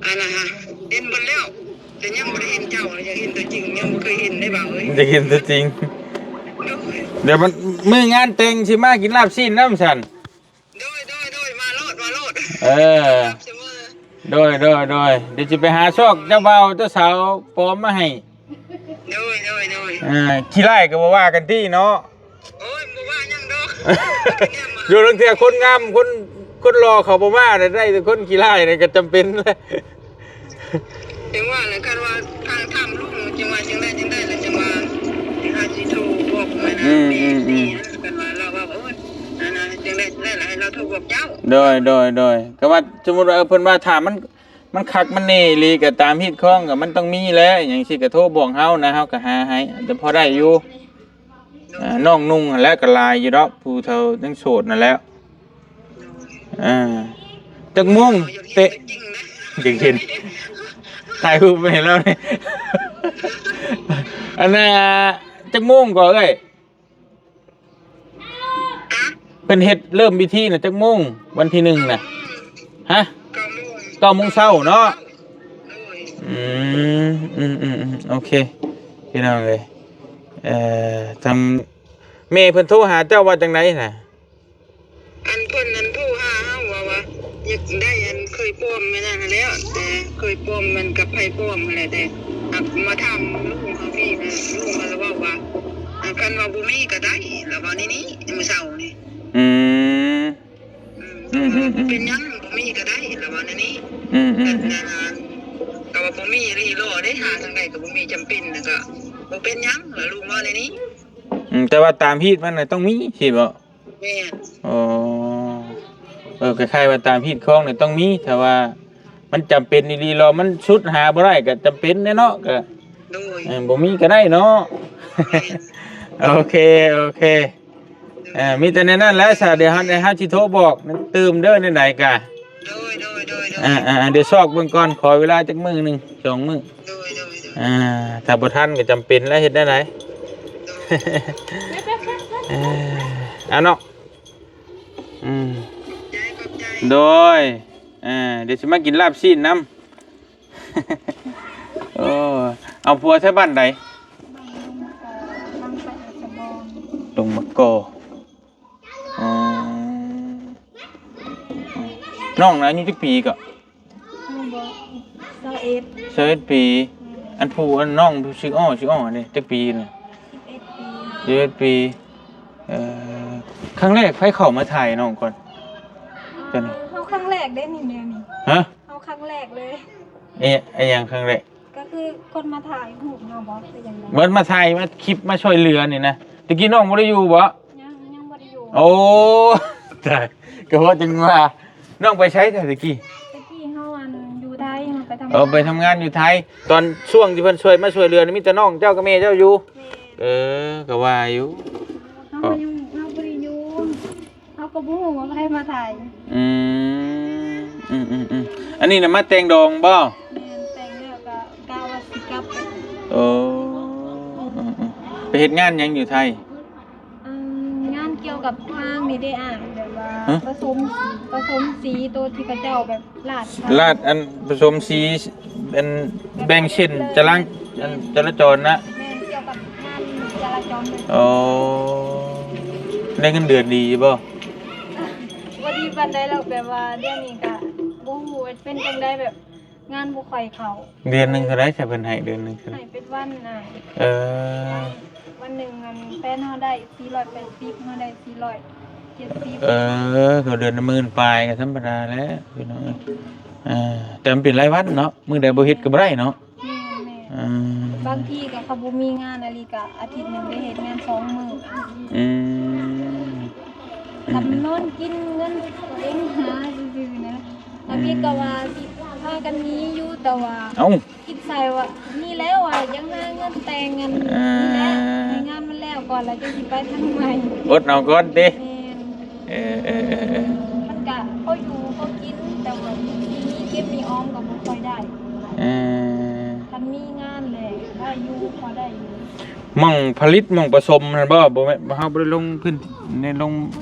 ອັນນັ້ນຫະ ເຫັນເບິດແລ້ວ ແຕ່ຍັງບໍ່ໄດ້ເຫັນເຈົ້າ ຢາກເຫັນຕົວຈິງ ຍັງບໍ່ເຄີຍເຫັນເດ້ບ່າວເອີຍ. ຢາກເຫັນຕົວຈິງ ໂດຍ ດຽວມັນ ມື້ງານແຕ່ງຊິມາກິນລາບຊີ້ນນຳຊັ້ນ. ໂດຍ ໂດຍ ໂດຍ ມາໂລດ ມາໂລດ ເອີ ໂດຍ ໂດຍ ໂດຍ ດຽວຊິໄປຫາຊອກເຈົ້າບ່າວເຈົ້າສາວປອມມາໃຫ້. ໂດຍ ໂດຍ ໂດຍ ອ່າ ຂີ້ຮ້າຍກໍບໍ່ວ່າກັນຕິເນາະ. ໂອ້ຍ ບໍ່ວ່າຫຍັງດອກ ຢູ່ລາງເທື່ອຄົນງາມ ຄົນ ຄົນຫຼໍ່ເຂົາບໍ່ມາ ໄດ້ແຕ່ຄົນຂີ້ຮ້າຍນີ້ກໍຈຳເປັນແຫຼະ. ຈັ່ງວ່າແຫຼະ ຄັນວ່າທາງ ທາງລຸງຈັ່ງວ່າຈັ່ງໃດຈັ່ງໃດລະ ຈັ່ງວ່າຫາຊິໂທບອກ ອືມ ແມ່ ອືມ ອືມ ຄັນວ່າລາວວ່າ ໂອ້ຍ ອັນນັ້ນຈັ່ງໃດຈັ່ງໃດລະ ໃຫ້ລາວໂທບອກເຈົ້າ. ໂດຍ ໂດຍ ໂດຍ ກໍວ່າສົມມຸດວ່າ ເອີ ເພິ່ນວ່າຖ້າມັນ ມັນຄັກມັນແນ່ອີ່ຫຼີ ກໍຕາມຮີດຄອງກໍມັນຕ້ອງມີແຫຼະ ຫຍັງຊີ້ກໍໂທບອກເຮົານະ ເຮົາກໍຫາໃຫ້ ແຕ່ພໍໄດ້ຢູ່. ອ່າ ນ້ອງນຸ່ງຫັ້ນແຫຼະ ກໍຫຼາຍຢູ່ດອກ ຜູ້ເຖົ້າຍັງໂສດນັ້ນແຫຼະ. ອ່າ ຈັກໂມງເຕະ ຢາກເຫັນ ຖ່າຍຮູບໄປໃຫ້ລາວແດ່. ອັນນ່າ ຈັກໂມງກໍເອື້ອຍ ເພິ່ນເຮັດເລີ່ມພິທີນະ ຈັກໂມງ ວັນທີໜຶ່ງນະ? ຮະ? ເກົ້າໂມງ ເກົ້າໂມງເຊົ້າເນາະ. ໂດຍ ອືມ ອືມໆໆ ໂອເຄ ພີ່ນ້ອງເອີຍ ເອີ ທາງແມ່ເພິ່ນໂທຫາເຈົ້າວ່າຈັ່ງໃດນະ? ອັນເພິ່ນນັ້ນໂທຫາເຮົາວ່າ ວ່າຢາກໄດ້ອັນເຂີຍປ້ອມແມ່ນຫຍັງຫັ້ນແຫຼະ ແຕ່ເຂີຍປ້ອມມັນກັບໃຜປ້ອມຫັ້ນແຫຼະ ແຕ່ຫາກມາຖາມລຸງເຮົາພີ້ນະ ລຸງເຮົາລະເວົ້າວ່າ ອັນ ຄັນວ່າບໍ່ມີກໍໄດ້ ລະເວົ້າແນວນີ້ມື້ເຊົ້ານີ້. ອືມ ອືມ ອືມໆ ບໍ່ເປັນຫຍັງ ບໍ່ມີກໍໄດ້ ລາວວ່າແນວນີ້. ອືມໆໆ ແຕ່ວ່າ ກໍວ່າບໍ່ມີອີ່ຫຼີ ລໍເດ້ ຫາທາງໃດກໍບໍ່ມີ ຈຳເປັນ ແລ້ວກໍບໍ່ເປັນຫຍັງ ລາວລຸງເວົ້າແນວນີ້. ອືມ ແຕ່ວ່າຕາມຮີດມັນນະຕ້ອງມີ ຊິບໍ? ແມ່ນ. ອໍ ເອີ ຄ້າຍໆວ່າຕາມຮີດຄອງນີ້ຕ້ອງມີ ຖ້າວ່າມັນຈຳເປັນອີ່ຫຼີ ລໍມັນຊຸດຫາບໍ່ໄດ້ກໍຈຳເປັນແຫຼະເນາະ ກໍ ໂດຍ ເອີ ບໍ່ມີກໍໄດ້ເນາະ. ແມ່ນ. ໂອເຄ ໂອເຄ ເອີ ມີແຕ່ແນວນັ້ນແຫຼະຊະ ດຽວເຮົາ ດຽວເຮົາຊິໂທບອກຕື່ມເດີ ແນວໃດກະ ໂດຍ ໂດຍ ໂດຍ ໂດຍ ອ່າໆ ດຽວຊອກເບິ່ງກ່ອນ ຂໍເວລາຈັກມື້ໜຶ່ງ ສອງມື້. ໂດຍ ໂດຍ ໂດຍ ອ່າ ຖ້າບໍ່ທັນກໍຈຳເປັນແລ້ວ ເຮັດແນວໃດ? ໂດຍ ເອີ ເອົາເນາະ ອືມ ຂອບໃຈ ຂອບໃຈ ໂດຍ ອ່າ ດຽວຊິມາກິນລາບຊີ້ນນຳ. ໂອ້ ເອົາຜົວໃສ່ບ້ານໃດ? ບ້ານດົງມະກໍ ບ້ານໄຊອາດສະບອນ ດົງມະກໍ. ອໍ ນ້ອງນະອາຍຸຈັກປີເກາະ? ນ້ອງບໍ ຊາວເອັດ ຊາວເອັດປີ. ແມ່ນ. ອັນຜູ້ ອັນນ້ອງຊື່ອໍ ຊື່ອໍນີ້ຈັກປີນະ? ສິບເອັດປີ ສິບເອັດປີ. ເອີ ຄັ້ງແລກໃຜເຂົ້າມາຖ່າຍນ້ອງກ່ອນ? ເອີ ຕອນນີ້ ເຮົາຄັ້ງແລກເດ້ນີ້ ແນວນີ້ ຮະ? ເຮົາຄັ້ງແລກເລີຍ. ເອ ອີ່ຫຍັງຄັ້ງແລກ? ກໍຄືຄົນມາຖ່າຍຮູບເຮົາບໍ ຄືຫຍັງນະ? ເພິ່ນມາຖ່າຍ ມາຄລິບ ມາຊ່ວຍເຫຼືອນີ້ນະ. ແຕ່ກີ້ນ້ອງບໍ່ໄດ້ຢູ່ບໍ? ຍັງ ຍັງບໍ່ໄດ້ຢູ່. ໂອ້ ຕາຍ ກໍວ່າຈັ່ງວ່າ ນ້ອງໄປໃສແທ້ແຕ່ກີ້? ແຕ່ກີ້ເຮົາ ອັນ ຢູ່ໄທ ເຮົາໄປທຳ ເອີ ໄປທຳງານຢູ່ໄທ. ຕອນຊ່ວງທີ່ເພິ່ນຊ່ວຍ ມາຊ່ວຍເຫຼືອນີ້ ມີແຕ່ນ້ອງເຈົ້າກັບແມ່ເຈົ້າຢູ່? ແມ່ນ. ເອີ ກໍວ່າຢູ່ ເຮົາ ເຮົາບໍ່ໄດ້ຢູ່ ເຮົາກໍບໍ່ຮູ້ວ່າໃຜມາຖ່າຍ. ອືມ ອືມໆໆ ອັນນີ້ນະມາແຕ່ງດອງບໍ? ແມ່ນ ແຕ່ງແລ້ວກໍກະວ່າຊິກັບໄປ. ໂອ້ ອືມໆ ໄປເຮັດງານຫຍັງຢູ່ໄທ? ເອີ ງານກ່ຽວກັບທາງນີ້ເດ້ອ້າຍ ແບບວ່າ ຮະ? ປະສົມ ປະສົມສີ ໂຕທີ່ເຂົາເຈົ້າແບບ ລາດ ລາດ ອັນ ປະສົມສີ ອັນ ແບ່ງເສັ້ນຈະລາ ອັນ ຈະລາຈອນນະ. ແມ່ນ ກ່ຽວກັບງານຈະລາຈອນໂດຍ. ອໍ ໄດ້ເງິນເດືອນດີຢູ່ບໍ່? ບໍ່ດີປານໃດດອກ ແບບວ່າດຽວນີ້ກະບໍ່ຮູ້ເປັນຈັ່ງໃດ ແບບງານບໍ່ຄ່ອຍເຂົ້າ. ເດືອນໜຶ່ງເທົ່າໃດ ຖ້າເພິ່ນໃຫ້ເດືອນໜຶ່ງເທົ່າໃດ? ໃຫ້ເປັນວັນນະ. ເອີ ວັນໜຶ່ງ ອັນ ແຟນເຮົາໄດ້ສີ່ຮ້ອຍແປດສິບ ເຮົາໄດ້ສີ່ຮ້ອຍເຈັດສິບ. ເອີ ກໍເດືອນລະໝື່ນປາຍກໍທຳມະດາແຫຼະພີ່ນ້ອງເອີຍ. ເອີ ແຕ່ມັນເປັນລາຍວັນເນາະ ມື້ໃດບໍ່ເຮັດກໍບໍ່ໄດ້ເນາະ. ແມ່ນໆ ເອີ ບາງທີກໍເຂົາບໍ່ມີງານອີ່ຫຼີ ກໍອາທິດໜຶ່ງໄດ້ເຮັດງານສອງມື້. ອືມ ກັບນອນກິນເງິນຕົວເອງຫາຊື່ໆນະ. ອາ ອືມ ມີກໍວ່າຊິພາກັນມີຢູ່ ແຕ່ວ່າ ເອົ້າ ຄິດໃສ່ວ່ານີ້ແລ້ວວ່າຍັງຫາເງິນແຕ່ງກັນ ອ່າ ນີ້ແຫຼະ ໃຫ້ງານມັນແລ້ວກ່ອນ ແລ້ວຈັ່ງຊິໄປທາງໃໝ່. ອົດເອົາກ່ອນຕິ? ແມ່ນ. ເອີໆໆໆ ມັນກະພໍຢູ່ພໍກິນ ແຕ່ວ່າມີເກັບມີອອມກໍບໍ່ຄ່ອຍໄດ້. ເອີ ຄັນມີງານແລ້ວໄດ້ຢູ່ ພໍໄດ້ຢູ່. ໝ່ອງຜະລິດ ໝ່ອງປະສົມຫັ້ນບໍ່? ບໍ່ແມ່ນ ເຮົາບໍ່ໄດ້ລົງພື້ນ ໃນລົງ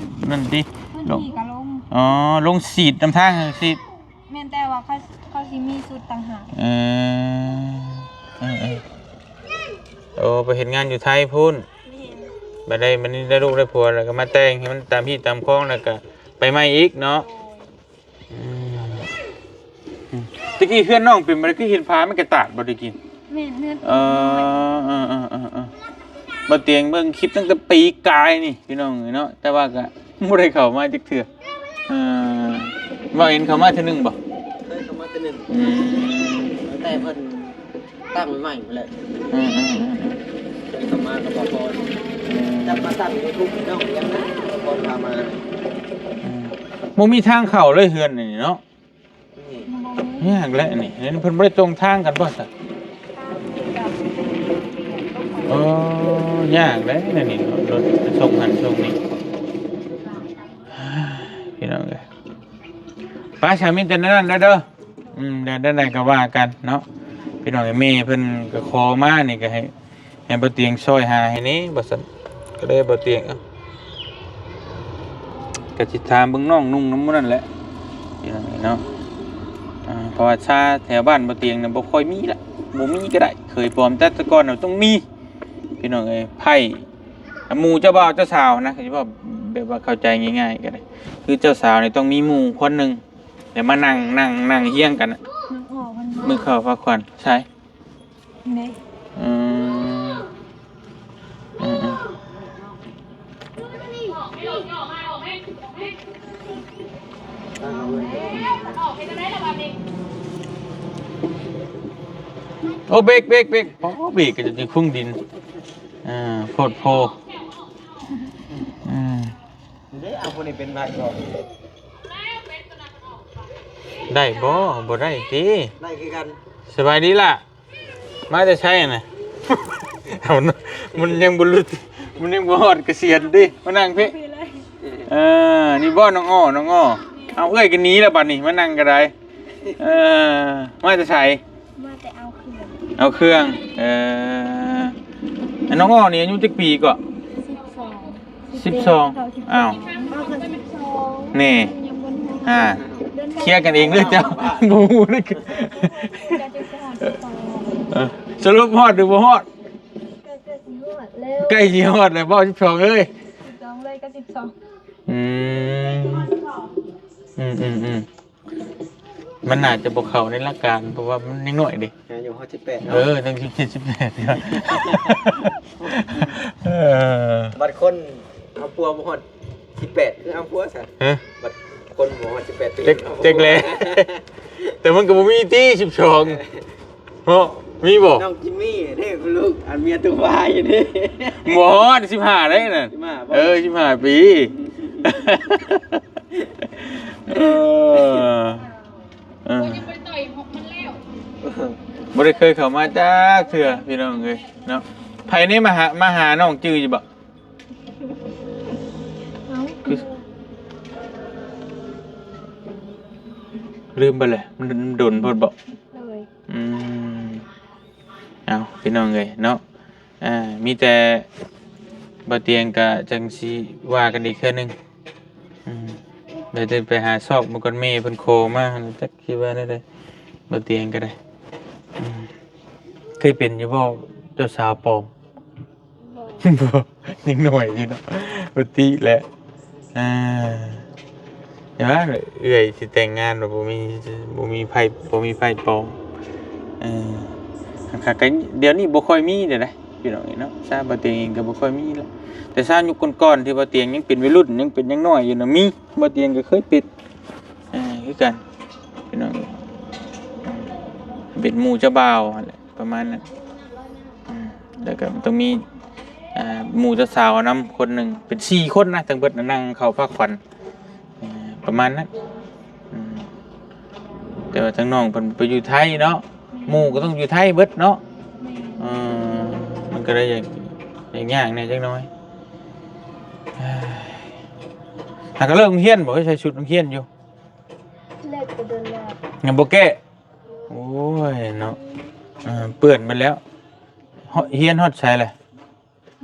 ນັ້ນຕິ? ພື້ນທີ່ກໍລົງ. ອໍ ລົງສີດນຳທາງ ສີດ. ແມ່ນ ແຕ່ວ່າເຂົາ ເຂົາຊິມີຊຸດຕ່າງຫາກ. ເອີ ເອີໆ ໂອ້ ໄປເຮັດງານຢູ່ໄທພຸ້ນ. ແມ່ນ. ບັດໄດ້ ບັດນີ້ໄດ້ລູກໄດ້ຜົວແລ້ວກໍມາແຕ່ງໃຫ້ມັນຕາມຮີດຕາມຄອງ ແລ້ວກໍໄປໃໝ່ອີກເນາະ. ໂດຍ. ອືມ ອືມ ແຕ່ກີ້ເຮືອນນ້ອງເປັນບໍ່ໄດ້ ຄືເຫັນຝາມັນກະຕາດບໍ່ແຕ່ກີ້? ແມ່ນ ເຮືອນ ເອີ ເອີໆໆໆ ບໍ່ຕຽງເບິ່ງຄລິບຕັ້ງແຕ່ປີກາຍນີ້ພີ່ນ້ອງເອີຍເນາະ ແຕ່ວ່າກະບໍ່ໄດ້ເຂົ້າມາຈັກເທື່ອ. ເອີ ບໍ່ເຫັນເຂົ້າມາເທື່ອໜຶ່ງບໍ່? ເຄີຍເຂົ້າມາເທື່ອໜຶ່ງ. ອືມ ຕັ້ງແຕ່ເພິ່ນຕັ້ງໃໝ່ໆ ພຸ້ນແຫຼະ. ອືມໆໆ ເຄີຍເຂົ້າມາກັບບໍ່ພໍນ ອືມ ຈັກມາຕັ້ງຢູທູບພີ່ນ້ອງ ຍັງນະ ບໍ່ພໍນພາມາ. ອືມ ບໍ່ມີທາງເຂົ້າເລີຍເຮືອນນີ້ເນາະ. ນີ້ ບໍ່ມີ ຍາກແຫຼະນີ້ ເພິ່ນບໍ່ໄດ້ຕົງທາງກັນບໍ່ຊະ? ໂອ້ ຍາກແຫຼະແນວນີ້ເນາະ ລົດໄປສົ່ງຫັ້ນສົ່ງນີ້ ພີ່ນ້ອງເອີຍ. ໄປຊະ ມີແຕ່ແນວນັ້ນແຫຼະເດີ. ອືມ ແນວໃດກໍວ່າກັນເນາະ ພີ່ນ້ອງເອີຍ. ແມ່ເພິ່ນກໍຂໍມານີ້ ກໍໃຫ້ ໃຫ້ບໍ່ຕຽງຊ່ອຍຫາໃຫ້ແດ່ວ່າຊັ້ນ ກໍເລີຍບໍ່ຕຽງ ເອົ້າ ກໍຊິຖາມເບິ່ງນ້ອງນຸ່ງນຳໝູ່ນັ້ນແຫຼະ ພີ່ນ້ອງເອີຍເນາະ. ອ່າ ເພາະວ່າຊາແຖວບ້ານບໍ່ຕຽງນະ ບໍ່ຄ່ອຍມີລະ ບໍ່ມີກໍໄດ້ ເຂີຍປອມ ແຕ່ແຕ່ກ່ອນນະຕ້ອງມີ ພີ່ນ້ອງເອີຍ. ໄພ້ ອ່າ ໝູ່ເຈົ້າບ່າວເຈົ້າສາວນະ ກໍຊິເວົ້າແບບວ່າເຂົ້າໃຈງ່າຍໆກໍໄດ້ ຄືເຈົ້າສາວນີ້ຕ້ອງມີໝູ່ຄົນໜຶ່ງ ແລ້ວມານັ່ງ ນັ່ງ ນັ່ງຮຽງກັນນະ ນຳອອກມັນ ມື້ເຂົ້າພາຂວັນ ໃສ? ນີ້ ອືມ ອືມໆ. ໂອ້ ເບຣກ ເບຣກ ເບຣກ ໂອ້ ເບຣກກໍຈະຄຸງດິນ ເອີ ໂພດໂພ ອືມ ເດ້ ເອົາຜູ້ນີ້ເປັນໄວບໍ່? ໄດ້ບໍ່? ບໍ່ໄດ້ຕິ? ໄດ້ຄືກັນ. ສະບາຍດີລະ? ມາແຕ່ໃສຫັ້ນນະ? ເອົາ ມັນຍັງບໍ່ຫຼຸດ ມັນຍັງບໍ່ຮອດກະສຽນຕິ? ມານັ່ງພີ້. ເອີ ນີ້ບໍ່ ນ້ອງອໍ້ ນ້ອງອໍ້. ເອົາ ເອື້ອຍກໍໜີແລ້ວບັດນີ້ ມານັ່ງກໍໄດ້. ເອີ ມາແຕ່ໃສ? ມາແຕ່ເອົາເຄື່ອງ. ເອົາເຄື່ອງ. ເອີ ນ້ອງອໍ້ນີ້ອາຍຸຈັກປີເກາະ? ສິບສອງ. ສິບສອງ. ອ້າວ ເອົາກໍສິບສອງ ນີ້ ອ່າ ເຄຍກັນເອງເດີເຈົ້າ ບໍ່ຮູ້ນະ. ເອີ ສະຫຼຸບຮອດຫຼືບໍ່ຮອດ? ໃກ້ຊິຮອດແລ້ວ ໃກ້ຊິຮອດແລ້ວບໍ່? ສິບສອງເລີຍ ສິບສອງເລີຍກໍສິບສອງ. ອືມ ອືມໆໆ ມັນໜ້າຈະບໍ່ເຂົ້າໃນຫຼັກການ ເພາະວ່າມັນຍັງນ້ອຍເດ້. ອາຍຸຮອດສິບແປດເນາະ. ເອີ ຕັ້ງສິບເຈັດ ສິບແປດ ເອີ ບັດຄົນເອົາຜົວບໍ່ຮອດສິບແປດ ຄືເອົາຜົວຊະ? ຮະ? ບັດຄົນບໍ່ຮອດສິບແປດປີ ຈັກ ຈັກແຫຼະ ແຕ່ມັນກໍບໍ່ມີຕິ ສິບສອງ ເນາະ ມີບໍ່? ນ້ອງຈິມມີເດ້ ລູກ ອັນເມຍຕູ້ວາຍເດ້ ບໍ່ຮອດສິບຫ້າເດ້ນັ້ນ. ສິບຫ້າບໍ່? ເອີ ສິບຫ້າປີ. ເອີ ເອີ ບໍ່ໄດ້ເຄີຍເຂົ້າມາຈັກເທື່ອ ພີ່ນ້ອງເອີຍເນາະ. ໃຜນີ້ມາຫາ ມາຫານ້ອງ ຈື່ຢູ່ບໍ່? ເອົ້າ ຄື ລືມໄປແລ້ວ ມັນດົນໂພດບໍ? ໂດຍ. ອືມ ເອົ້າ ພີ່ນ້ອງເອີຍເນາະ ອ່າ ມີແຕ່ບ່າວຕຽງກະຈັ່ງຊິວ່າກັນອີກເທື່ອໜຶ່ງ. ອືມ ດຽວຈະໄປຫາຊອກເບິ່ງກ່ອນ ແມ່ເພິ່ນຂໍມາ ຈັກຊິວ່າແນວໃດ ບ່າວຕຽງກໍໄດ້. ອືມ ເຄີຍເປັນຢູ່ບໍ່ ເຈົ້າສາວປອມ? ບໍ່ ບໍ່ ຍັງນ້ອຍຢູ່ເນາະ ບໍ່ຕິແຫຼະ. ອ່າ ແຕ່ວ່າເອື້ອຍຊິແຕ່ງງານ ບໍ່ມີ ບໍ່ມີໃຜ ບໍ່ມີໃຜປອມ. ເອີ ຄັກໆ ກໍດຽວນີ້ບໍ່ຄ່ອຍມີແລ້ວນະ ພີ່ນ້ອງເອີຍເນາະ. ຊາວບ່າວຕຽງເອງກໍບໍ່ຄ່ອຍມີແລ້ວ ແຕ່ຊາວຍຸກກ່ອນໆ ທີ່ບ່າວຕຽງຍັງເປັນໄວລຸ້ນ ຍັງເປັນຍັງນ້ອຍຢູ່ນະ ມີ ບ່າວຕຽງກໍເຄີຍເປັນ. ເອີ ຄືກັນ ພີ່ນ້ອງເອີຍ ເປັນໝູ່ເຈົ້າບ່າວຫັ້ນແຫຼະ ປະມານນັ້ນ. ອືມ ແລ້ວກໍຕ້ອງມີ ອ່າ ໝູ່ເຈົ້າສາວນຳຄົນໜຶ່ງ ເປັນສີ່ຄົນນະ ທັງເບິດນະ ນັ່ງເຂົ້າພາກຂວັນ ເອີ ປະມານນັ້ນ. ອືມ ແຕ່ວ່າທາງນ້ອງເພິ່ນໄປຢູ່ໄທເນາະ ໝູ່ກໍຕ້ອງຢູ່ໄທເບິດເນາະ. ເອີ ມັນກໍເລີຍຢາກ ຢາກຍາກແດ່ຈັກໜ້ອຍ. ຫາກໍເລີກໂຮງຮຽນບໍ່? ໃສ່ຊຸດໂຮງຮຽນຢູ່? ເລີກແຕ່ດົນແລ້ວ ຍັງບໍ່ແກ້? ໂອ້ຍເນາະ ເອີ ເປື້ອນໝົດແລ້ວ. ຮ- ຮຽນຮອດໃສແຫຼະ?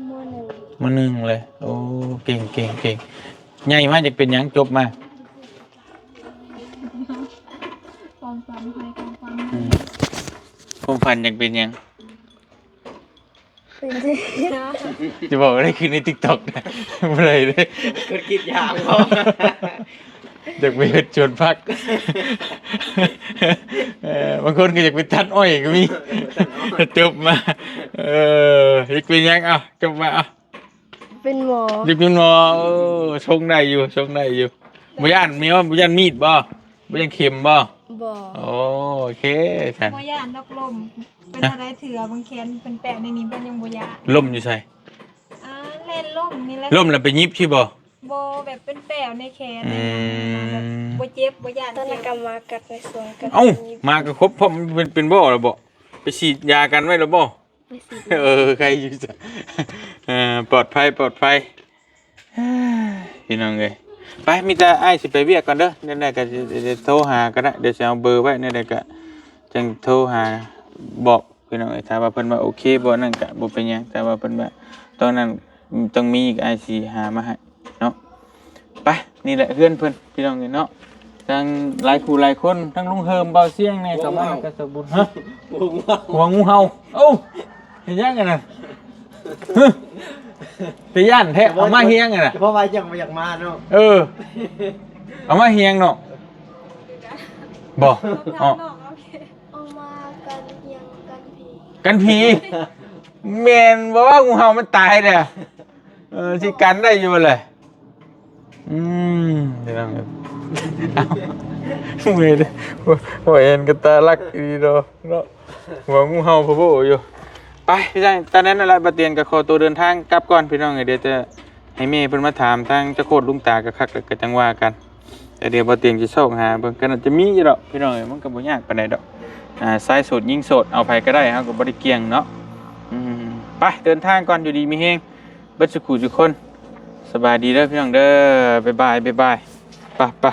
ມໍໜຶ່ງ ມໍໜຶ່ງເລີຍ. ໂອ້ ເກັ່ງ ເກັ່ງ ເກັ່ງ. ໃຫຍ່ມາຢາກເປັນຫຍັງ? ຈົບມາ ຄວາມຝັນ ຄວາມຝັນ ອືມ ຄວາມຝັນຢາກເປັນຫຍັງ? ເປັນ ຈະບອກໄດ້ຄືໃນ TikTok ນະ ບໍ່ໄດ້ເດ້ ຄິດ ຄິດຢາກບໍ່ ຢາກໄປເຮັດສວນຜັກ. ເອີ ບາງຄົນກໍຢາກໄປຕັດອ້ອຍກໍມີ ຕັດອ້ອຍ ຈົບມາ. ເອີ ຢາກເປັນຫຍັງ? ເອົ້າ ຈົບມາ ເອົ້າ ເປັນໝໍ ຢາກເປັນໝໍ. ເອີ ຊົງໄດ້ຢູ່ ຊົງໄດ້ຢູ່. ບໍ່ຢ້ານມີ ບໍ່ຢ້ານມີດບໍ່? ບໍ່ຢ້ານເຂັມບໍ່? ບໍ່ ໂອເຄຊັ້ນ ບໍ່ຢ້ານດອກລົມ. ເປັນແນວໃດ ເທື່ອບາງແຂນເປັນແປວໃນນີ້ ເພິ່ນຍັງບໍ່ຢ້ານ. ລົ້ມຢູ່ໃສ? ອ່າ ແລ່ນລົ້ມນີ້ແຫຼະ. ລົ້ມແລ້ວໄປຫຍິບຊິບໍ່? ບໍ່ ແບບເປັນແປວໃນແຂນ ອືມ ແບບບໍ່ເຈັບ ບໍ່ຢ້ານ. ຕອນນັ້ນກໍໝາກັດໃນສວນກັນ. ເອົ້າ ໝາກໍຄົບ ເພາະມັນເປັນ ເປັນບໍ່ລະບໍ່? ໄປສີດຢາກັນໄວ້ລະບໍ່? ໄປສີດ. ເອີ ໄຄຢູ່ຈ້ະ ເອີ ປອດໄພ ປອດໄພ. ພີ່ນ້ອງເອີຍ ໄປ ມີແຕ່ອ້າຍຊິໄປວຽກກ່ອນເດີ. ແນວໃດກໍ ດ- ດ- ໂທຫາກໍໄດ້ ດຽວຊິເອົາເບີໄວ້. ແນວໃດກໍຈັ່ງໂທຫາບອກ ພີ່ນ້ອງເອີຍ. ຖ້າວ່າເພິ່ນວ່າໂອເຄບໍ່ ນັ້ນກໍບໍ່ເປັນຫຍັງ. ຖ້າວ່າເພິ່ນວ່າຕອນນັ້ນຕ້ອງມີ ອ້າຍຊິຫາມາໃຫ້ເນາະ. ໄປ ນີ້ແຫຼະເຮືອນເພິ່ນ ພີ່ນ້ອງເອີຍເນາະ. ທັງຫຼາຍຄູ່ຫຼາຍຄົນ ທັງລຸງເຮີມ ເບົາຊຽງແດ່ ເຂົ້າມາ ແລ້ວກໍສະບຸນ. ຮະ? ຫົວງູເຫົ່າ. ຫົວງູເຫົ່າ. ໂອ້ ເຮັດຫຍັງອັນນັ້ນ? ຮະ? ຕາຢ້ານແທ້. ເອົາມາເຮັດຫຍັງອັນນັ້ນ? ເພາະວ່າຍັງບໍ່ຢາກມາເນາະ. ເອີ ເອົາມາເຮັດຫຍັງເນາະ? ບໍ່ ເອົາມາກັນຫຍັງ? ກັນຜີ. ກັນຜີ? ແມ່ນບໍ່? ງູເຫົ່າມັນຕາຍແລ້ວ. ເອີ ຊິກັນໄດ້ຢູ່ແຫຼະ. ອືມ ພີ່ນ້ອງເອີຍ ເມື່ອຍເດ້ ບໍ່ ບໍ່ເຫັນກັນຕາລັກອີ່ຫຼີດອກເນາະ ຫົວງູເຫົ່າພະໂບຢູ່. ໄປ ພີ່ນ້ອງ ຕອນນັ້ນນັ້ນລະ ບ່າວຕຽນກໍຂໍຕົວເດີນທາງກັບກ່ອນພີ່ນ້ອງເອີຍ ດຽວຈະໃຫ້ແມ່ເພິ່ນມາຖາມທາງເຈົ້າໂຄດລຸງຕາກະຄັກ ແລ້ວກໍຈັ່ງວ່າກັນ. ແຕ່ດຽວບ່າວຕຽນຊິຊອກຫາເບິ່ງ ກໍໜ້າຈະມີຢູ່ດອກພີ່ນ້ອງເອີຍ ມັນກໍບໍ່ຍາກປານໃດດອກ. ອ່າ ຊາຍໂສດຍິງໂສດ ເອົາໃຜກໍໄດ້ ເຮົາກໍບໍ່ໄດ້ກ່ຽງເນາະ. ອືມ ໄປ ເດີນທາງກ່ອນ ຢູ່ດີມີແຮງເບິດສຸຂູສຸຄົນ. ສະບາຍດີເດີພີ່ນ້ອງເດີ ບາຍບາຍ ບາຍບາຍ ໄປ ໄປ.